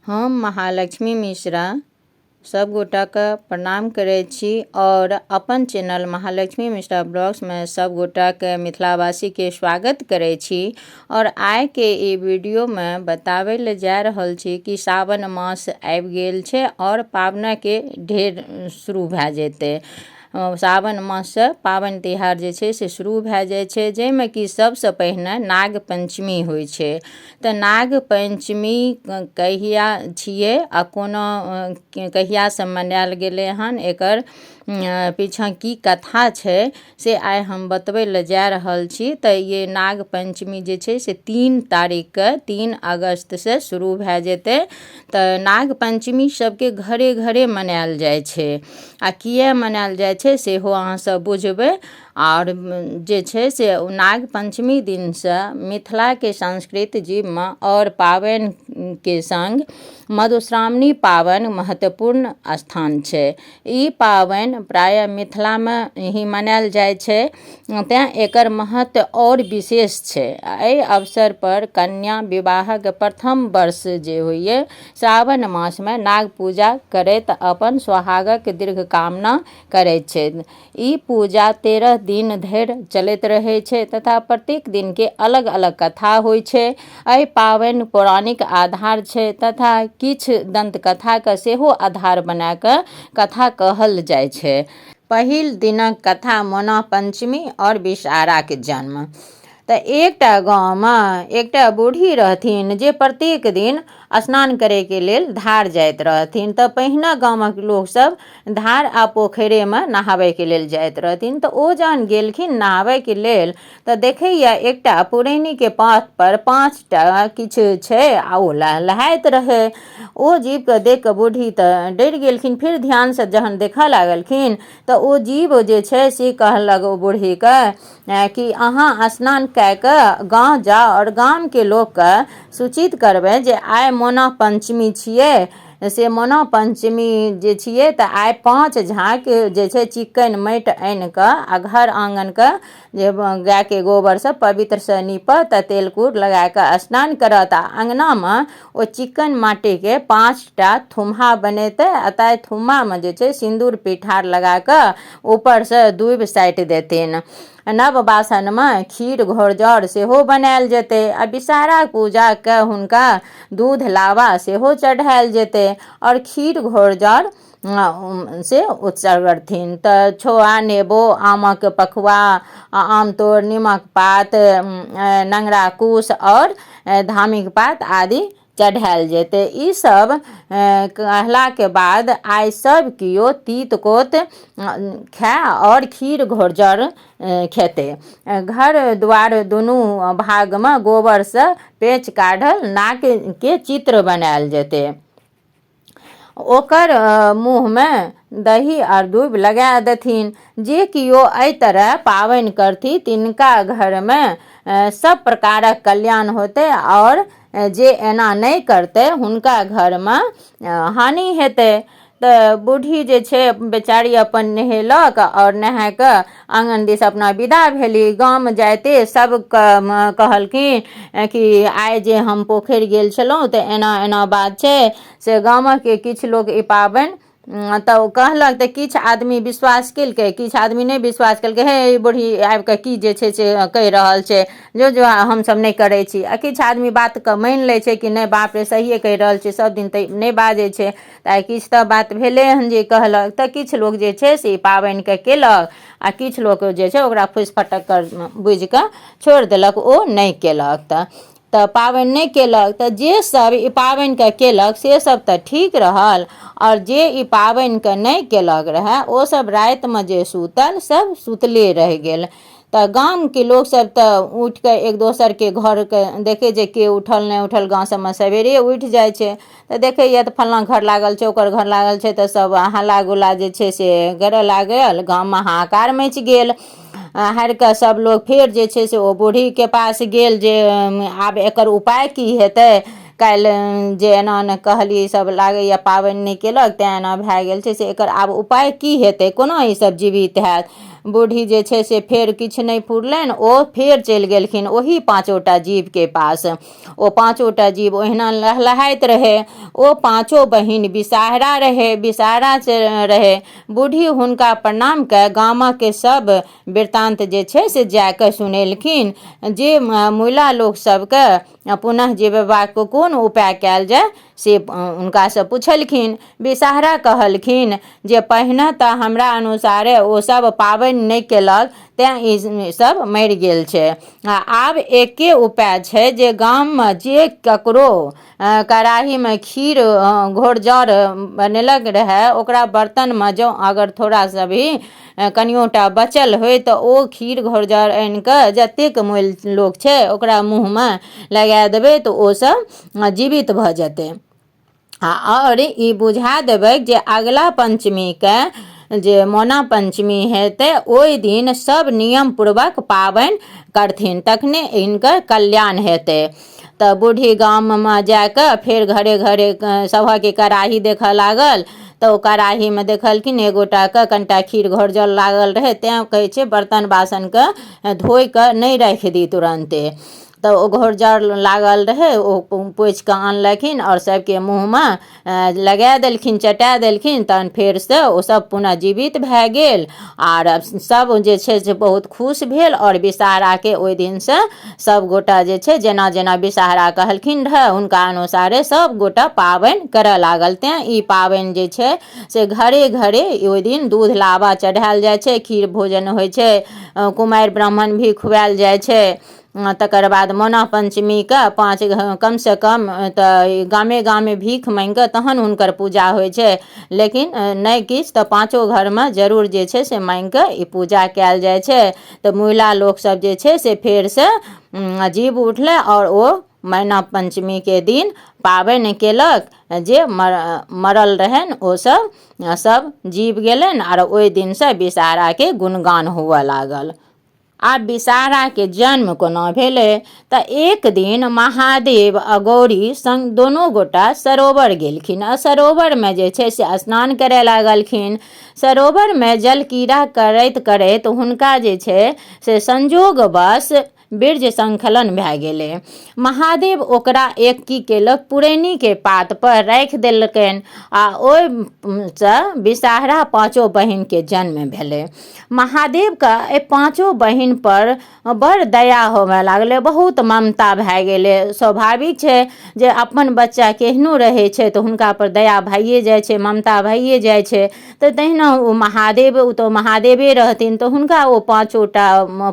हम महालक्ष्मी मिश्रा सभगोटाके प्रणाम करै छी आओर अपन चैनल महालक्ष्मी मिश्रा ब्लॉग्समे सभगोटाके मिथिलावासीके स्वागत करै छी। आओर आइके ई वीडियोमे बताबै लए जा रहल छी कि सावन मास आबि गेल छै आओर पाबनिके ढेर शुरू भए जेतै। सावन माससँ पाबनि तिहार जे छै से शुरू भए जाइ छै, जाहिमे कि सभसँ पहिने नाग पञ्चमी होइ छै। तऽ नाग पञ्चमी कहिया छियै आ कोना कहियासँ मनायल गेलै हन, एकर पीछाँ की कथा छै, से आइ हम बतबै लए जा रहल छी। तऽ ये नाग पञ्चमी जे छै से 3 तारीखके 3 अगस्तसँ शुरू भए जेतै। तऽ नाग पञ्चमी सभके घरे घरे मनायल जाइ छै आ किए मनायल जाइ छै सेहो अहाँ सब बुझबै। आओर जे छै से नाग पञ्चमी दिनसँ मिथिलाके सांस्कृतिक जीवमे आओर पाबनिके सङ्ग मधुश्रावणी पाबनि महत्वपूर्ण स्थान छै। ई पाबनि प्रायः मिथिलामे ही मनायल जाइ छै, तैँ एकर महत्व आओर विशेष छै। एहि अवसरपर कन्या विवाहक प्रथम वर्ष जे होइए सावन मासमे नाग पूजा करैत अपन सोहागक दीर्घ कामना करैत छै। ई पूजा 13 दिन धरि चलैत रहै छै तथा प्रत्येक दिनके अलग अलग कथा होइ छै। एहि पाबनि पौराणिक आधार छै तथा किछु दन्तकथाके सेहो आधार बना कऽ कथा कहल जाइ छै। पहिल दिनक कथा मोना पञ्चमी आओर विषहाराके जन्म। तऽ एकटा गाँवमे एकटा बूढ़ी रहथिन जे प्रत्येक दिन स्नान करैके लेल धार जाइत रहथिन। तऽ पहिने गामक लोकसभ धार आ पोखरिमे नहाबैके लेल जाइत रहथिन। तऽ ओ जहन गेलखिन नहाबैके लेल तऽ देखैए एकटा पुरैनीके पातपर 5टा किछु छै आ ओ लहलहाइत रहै। ओ जीवके देख कऽ बूढ़ी तऽ डरि गेलखिन। फेर ध्यानसँ जहन देखऽ लागलखिन तऽ ओ जीव जे छै से कहलक ओ बूढ़ीके कि अहाँ स्नान कए कऽ गाँव जाउ आओर गामके लोकके सूचित करबै जे आइ मोना पञ्चमी छियै। से मोना पञ्चमी जे छियै तऽ आइ 5 झाँक जे छै चिक्कन माटि आनि कऽ आ घर आङ्गनके जे गायके गोबरसँ पवित्रसँ नीपत आ तेल कूर लगा कऽ स्नान करत आ अङ्गनामे ओ चिक्कन माटिके 5टा थुम्हा बनेतै आ ताहि थुम्हामे जे छै सिन्दूर पिठार लगा कऽ ऊपरसँ दूबि साटि देथिन। नव बासनमे खीर घोरजौर सेहो बनायल जेतै आ विषहारा पूजाके हुनका दूध लावा सेहो चढ़ायल जेतै आओर खीर घोरजौर से उत्सर्गथिन। तऽ छोआ नेबो आमक पखुआ आम तोड़ नीमक पात नंगरा कुश आओर धामीके पात आदि चढ़ायल जेतै। ईसभ कहलाके बाद आइ सभ केओ तीत कोत खाय आओर खीर घोरजौर खेतै। घर दुआर दुनू भागमे गोबरसँ पेच काढ़ल नागके चित्र बनायल जेतै। ओकर मुँहमे दही आर दूबि लगा देथिन। जे केओ एहि तरह पाबनि करथि तिनका घरमे सब प्रकारक कल्याण होतै आओर जे एना नहि करतै हुनका घरमे हानि हेतै। तऽ बूढ़ी जे छै बेचारी अपन नहेलक आओर नहा कऽ आङ्गन दिस अपना विदा भेली। गाम जाइते सबके कहलखिन कि आइ जे हम पोखरि गेल छलहुँ तऽ एना एना बात छै। से गामक किछु लोक ई पाबनि तऽ ओ कहलक तऽ किछु आदमी विश्वास केलकै, किछु आदमी नहि विश्वास केलकै। हे ई बूढ़ी आबि कऽ की जे छै से कहि रहल छै, जो जो हमसभ नहि करै छी। आ किछु आदमी बातके मानि लै छै कि नहि बाप रे सहिए कहि रहल छै, सभ दिन तऽ नहि बाजै छै, तऽ आइ किछु तऽ बात भेलै हन जे कहलक। तऽ किछु लोक जे छै से ई पाबनिके केलक आ किछु लोक जे छै ओकरा फूसि फटक्कर बुझि कऽ छोड़ि देलक, ओ नहि केलक। तऽ पाबनि नहि केलक। तऽ जे सब ई पाबनिके केलक से सब तऽ ठीक रहल आओर जे ई पाबनिके नहि केलक रहए ओ सब रातिमे जे सुतल सब सुतले रहि गेल। तऽ गामके लोकसभ तऽ उठि कऽ एक दोसरके घरके देखै जे के उठल नहि उठल। गाँव सभमे सवेरे उठि जाइ छै तऽ देखैए तऽ फल्लाँ घर लागल छै, ओकर घर लागल छै, तऽ सभ हल्ला गुल्ला जे छै से करऽ लागल। गाममे हाहाकार मचि गेल। हारि कऽ सभ लोक फेर जे छै से ओ बूढ़ीके पास गेल जे आब एकर उपाय की हेतै। काल्हि जे एना एना कहलियै सभ लागैए पाबनि नहि केलक तेँ एना भए गेल छै, से एकर आब उपाय की हेतै, कोना ईसभ जीवित हैत। बूढ़ी जे छै से फेर किछु नहि फुरलनि। ओ फेर चलि गेलखिन ओही पाँचोटा जीवके पास। ओ पाँचोटा जीव ओहिना लहलहाइत रहै। ओ पाँचो बहिन विषहरा रहै, विषहरा रहै। बूढ़ी हुनका प्रणाम कऽ गामक सब वृत्तान्त जे छै से जा कऽ सुनेलखिन जे मुइला लोक सबके पुनः जिबेबाक कोन उपाय कयल जाय, से हुनकासँ पुछलखिन। विषहरा कहलखिन जे पहिने तऽ हमरा अनुसारे ओ सब पाबनि नहि केलक, तेँ ई सब मरि गेल छै। आ आब एके उपाय छै जे गाममे जे ककरो कड़ाहीमे खीर घोरजाउर बनेलक रहए, ओकरा बर्तनमे जँ अगर थोड़ा सा भी कनियोटा बचल होइ तऽ ओ खीर घोरजाउर आनि कऽ जतेक मुइल लोक छै ओकरा मुँहमे लगा देबै तऽ ओ सब जीवित भऽ जेतै। आ आओर ई बुझा देबै जे अगिला पञ्चमीके जे मोना पञ्चमी हेतै, ओहि दिन सब नियम पूर्वक पाबनि करथिन, तखने हिनकर कल्याण हेतै। तऽ बूढ़ी गाममे जाकऽ फेर घरे घरे सभके कड़ाही देखऽ लागल, तऽ ओ कड़ाहीमे देखलखिन एगोटाके कनिटा खीर घोरजल लागल रहै। तैँ कहै छै बर्तन बासनके धोइ कऽ नहि राखि दी तुरन्ते। तऽ ओ घोरजाउर लागल रहै, ओ पोछि कऽ आनलखिन आओर सभके मुँहमे लगा देलखिन, चटा देलखिन। तहन फेरसँ ओ सब पुनः जीवित भए गेल आर सब जे छै से बहुत खुश भेल। आओर विषहराके ओहि दिनसँ सब गोटा जे छै जेना जेना विषहरा कहलखिन रहए, हुनका अनुसारे सब गोटा पाबनि करऽ लागल। तेँ ई पाबनि जे छै से घरे घरे ओहि दिन दूध लाबा चढ़ायल जाइ छै, खीर भोजन होइ छै, कुमारि ब्राह्मण भी खुआयल जाइ छै। तकर बाद मोना पञ्चमीके पाँच कमसँ कम तऽ गामे गामे भीख माँगिकऽ तहन हुनकर पूजा होइ छै, लेकिन नहि किछु तऽ पाँचो घरमे जरूर जे छै से माँगिकऽ ई पूजा कयल जाइ छै। तऽ मुइला लोकसभ जे छै से फेरसँ जीव उठलै आओर ओ मैना पञ्चमीके दिन पाबनि केलक। जे मरल रहनि ओसभ सभ जीव गेलनि आर ओहि दिनसँ विषहराके गुणगान हुअ लागल। आब विषहराके जन्म कोना भेलै? तऽ एक दिन महादेव आ गौरी सङ्ग दुनू गोटा सरोवर गेलखिन आ सरोवरमे जे छै से स्नान करय लागलखिन। सरोवरमे जल क्रीड़ा करैत करैत हुनका जे छै से संजोगवश वीर्य संखलन भए गेलै। महादेव ओकरा एक की केलक, पुरैनीके पातपर राखि देलकनि आ ओहिसँ विषहरा पाँचो बहिनके जन्म भेलै। महादेवके एहि पाँचो बहिनपर बड़ दया होमय लागलै, बहुत ममता भए गेलै। स्वाभाविक छै जे अपन बच्चा केहनो रहै छै तऽ हुनकापर दया भइए जाइ छै, ममता भइए जाइ छै। तऽ तहिना ओ महादेव, ओ तऽ महादेवे रहथिन, तऽ हुनका ओ पाँचो टा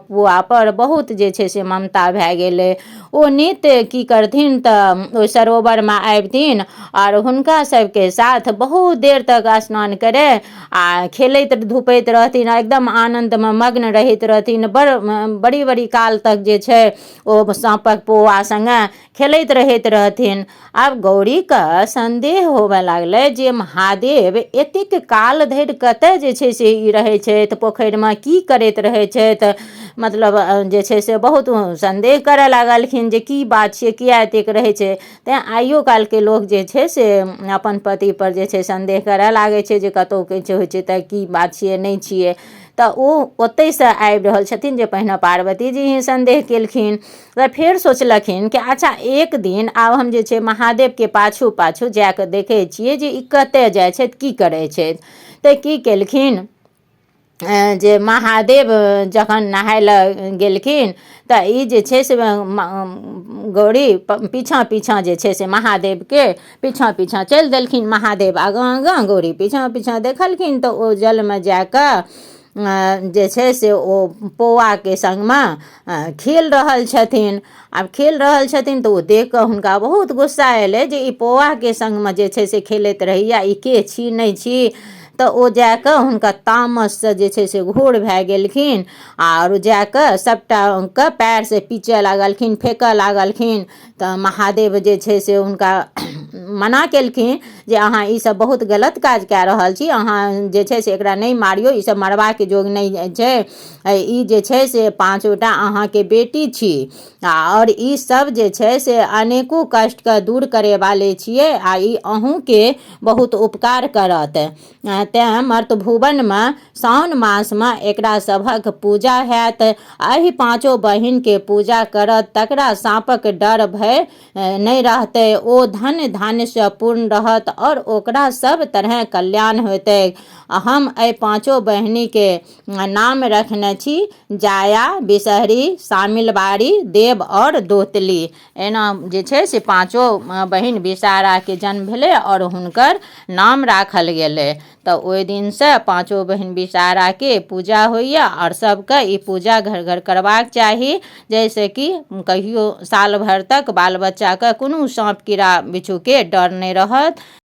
पुआपर बहुत जे छै से ममता भए गेलै। ओ नित्य की करथिन तऽ ओहि सरोवरमे आबिथिन आओर हुनका सबके साथ बहुत देर तक स्नान करै आ खेलैत धूपैत रहथिन, एकदम आनन्दमे मग्न रहैत रहथिन। बड़ बड़ी बड़ी काल तक जे छै ओ साँपक पोआ सङ्गे खेलैत रहैत रहथिन। आब गौरीके सन्देह होबऽ लागलै जे महादेव एतेक काल धरि कतऽ जे छै से ई रहै छथि, पोखरिमे की करैत रहै छथि? मतलब जे छै से बहुत सन्देह करऽ लागलखिन जे की बात छियै, किया एतेक रहै छै? तैँ आइयो काल्हिके लोक जे छै से अपन पतिपर जे छै सन्देह करय लागै छै जे कतहु किछु होइ छै तऽ की बात छियै, नहि छियै। तऽ ओ ओतहिसँ आबि रहल छथिन जे पहिने पार्वती जी ही सन्देह केलखिन। तऽ फेर सोचलखिन कि अच्छा, एक दिन आब हम जे छै महादेवके पाछू पाछू जा कऽ देखै छियै जे ई कतय जाइ छथि, की करै छथि। तऽ की केलखिन जे महादेव जखन नहाय लए गेलखिन तऽ ई जे छै से गौरी पीछाँ पीछाँ जे छै से महादेवके पीछाँ पीछाँ चलि देलखिन। महादेव आगाँ आगाँ, गौरी पीछाँ पीछाँ। देखलखिन तऽ ओ जलमे जा कऽ जे छै से ओ पौआके सङ्गमे खेल रहल छथिन। आब खेल रहल छथिन तऽ ओ देख कऽ हुनका बहुत गुस्सा एलै जे ई पौआके सङ्गमे जे छै से खेलैत रहैए, ई के छी, नहि छी? तऽ ओ जा कऽ हुनका तामससँ जे छै से घोर भए गेलखिन आर जा कऽ सभटाके पएरसँ पीचय लागलखिन, फेकय लागलखिन। तऽ महादेव जे छै से हुनका मना केलखिन जे अहाँ ई सब बहुत गलत काज कए रहल छी, अहाँ जे छै से एकरा नहि मारियौ, ई सब मरबाके जोग नहि छै, ई जे छै से पाँचोटा अहाँके बेटी छी आओर ई सब जे छै से अनेको कष्टके दूर करै वाले छियै आ ई अहूँके बहुत उपकार करत। तेँ मर्तभुवनमे साओन मासमे एकरा सभक पूजा हैत। एहि पाँचो बहिनके पूजा करत तकरा साँपक डर भय नहि रहतै, ओ धन धान्यसँ पूर्ण रहत आओर ओकरा सभ तरहेँ कल्याण होयतैक। हम एहि पाँचो बहिनीके नाम रखने छी जाया, बिसहरी, शामिलबारी, देव आओर दोतली। एना जे छै से पाँचो बहिन विषहाराके जन्म भेलै आओर हुनकर नाम राखल गेलै। तऽ ओहि दिनसँ पाँचो बहिन विषहाराके पूजा होइए आओर सभके ई पूजा घर घर करबाक चाही, जाहिसँ कि कहियो साल भरि तक बाल बच्चाके कोनो साँप कीड़ा बिच्छूके डर नहि रहत।